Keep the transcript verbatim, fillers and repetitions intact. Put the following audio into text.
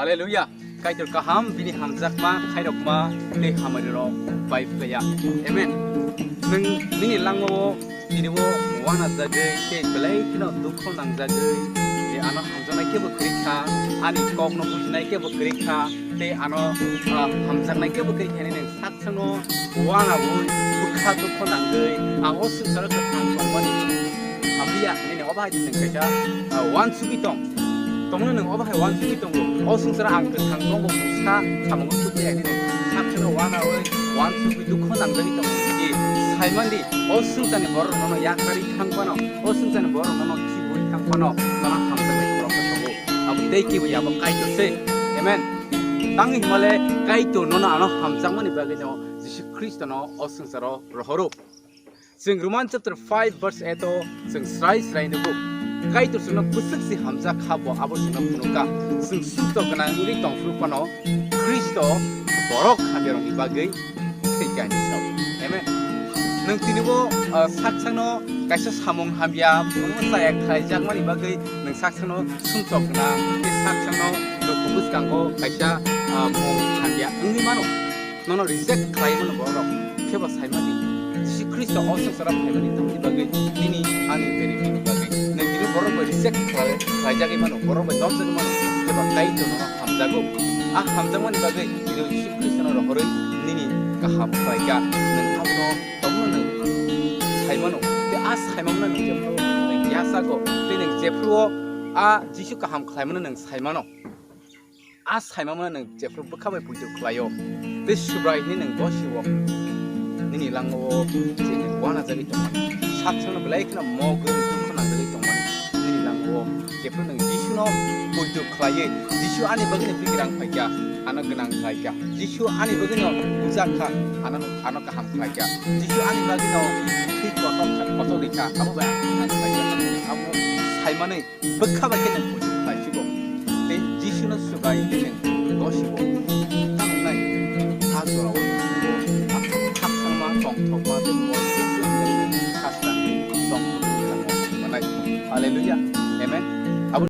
Hallelujah. Kaitor kaham, bini hamjakma, khairokma, tei hamari rok bai phlaiya. Amen. Nwng nini langmao tini o wana jagwi tei belai kheno dukho nangjagwi, je ano hamjaknai kebo kwrwi kha, ani kokno bujinai kebo kwrwi kha, tei ano, ah, hamjaknai kebo kwrwi kha hinwi nwng sakno wanaui bwkha dukho nangwi ang o swngcharo kwthang tongmani hamliya hinwi obo hai nwng kaisa, ah, uansugwi tong. Tongno nwng obo hai uansugwi tongo. O swngcharo ang kwthang tongo, mungsa samungo tubui hinwi nwng sakno wanaui uansugwi dukho nangjagwi tongo. Saimandi, o swngcharni borok nono yakarwi thang phano, o swngcharni borok nono khibui thang phano, nono hamjaknai borok tongo. Abo tei kebo yabo Kaitor se. Amen. Tangwi himale Kaitor nono ano hamjakmani bagwi no Jisu Khristono o swngcharo rohoro. Chwng Roman chapter five verse eight o chwng srai srai nugo. Kaitor chwngno bwswk se hamjak kha bo abo chwngno phunukha. Chwng sumtok gwnang wngwi tongphuru phano Khristo borok hamyarokni bagwi thwikha hinwi sao. Amen. Nwng tinibo, ah, sak sakno kaisa samung hamya, phunukno chaya khlaijakmani bagwi nwng sak sakno sumtok gwnang, tei sak sakno dukhu bwskango kaisa, ah, mung hamya wngwi mano. Nono reject khlai mano borok. Kheba saimani, Jisu Khristo o swngcharo phaimani tamni bagwi, nini ani beri bini bagwi. Nwng tini borok bai reject khlai, khlaijagwi mano, borok bai nokjagwi mano. Kheba Kaitor nono hamjago. A hamjakmani bagwi tini Jisu Khristono rohorwi nini kaham khlaikha. Nwng abono tongno nwng saimano. Tei a saimamno nwng jephru nwng yasago. Tei nwng jephruo a Jisu kaham khlaimano nwng saimano. A saimamano nwng jephru bwkha bai poito khlaio, tei Subrai hinwi nwng gosio. Nini langmao je nwng uanajagwi tongmani, sak sakno belai kheno mok gwnang dukhu nangjagwi tongmani, nini langmao jephru nwng Jisuno poito khlaiwi, Jisu ani bagwino bwkirang phaikha, ano gwnang khlaikha, Jisu ani bagwino bujak kha, ano, ano kaham khlaikha, Jisu ani bagwino thwi kotor kha, kotor rikha, abo bai ang gwnang khlaikha, abo saimani bwkha bai khe nwng poito khlai sigo. Tei Jisuno Subrai hinwi nwng gosibo. Tamnai a jorao nwng khakchangma, tongthokma tei mol khasrangni tongthokni belamo manai. Hallelujah. Amen.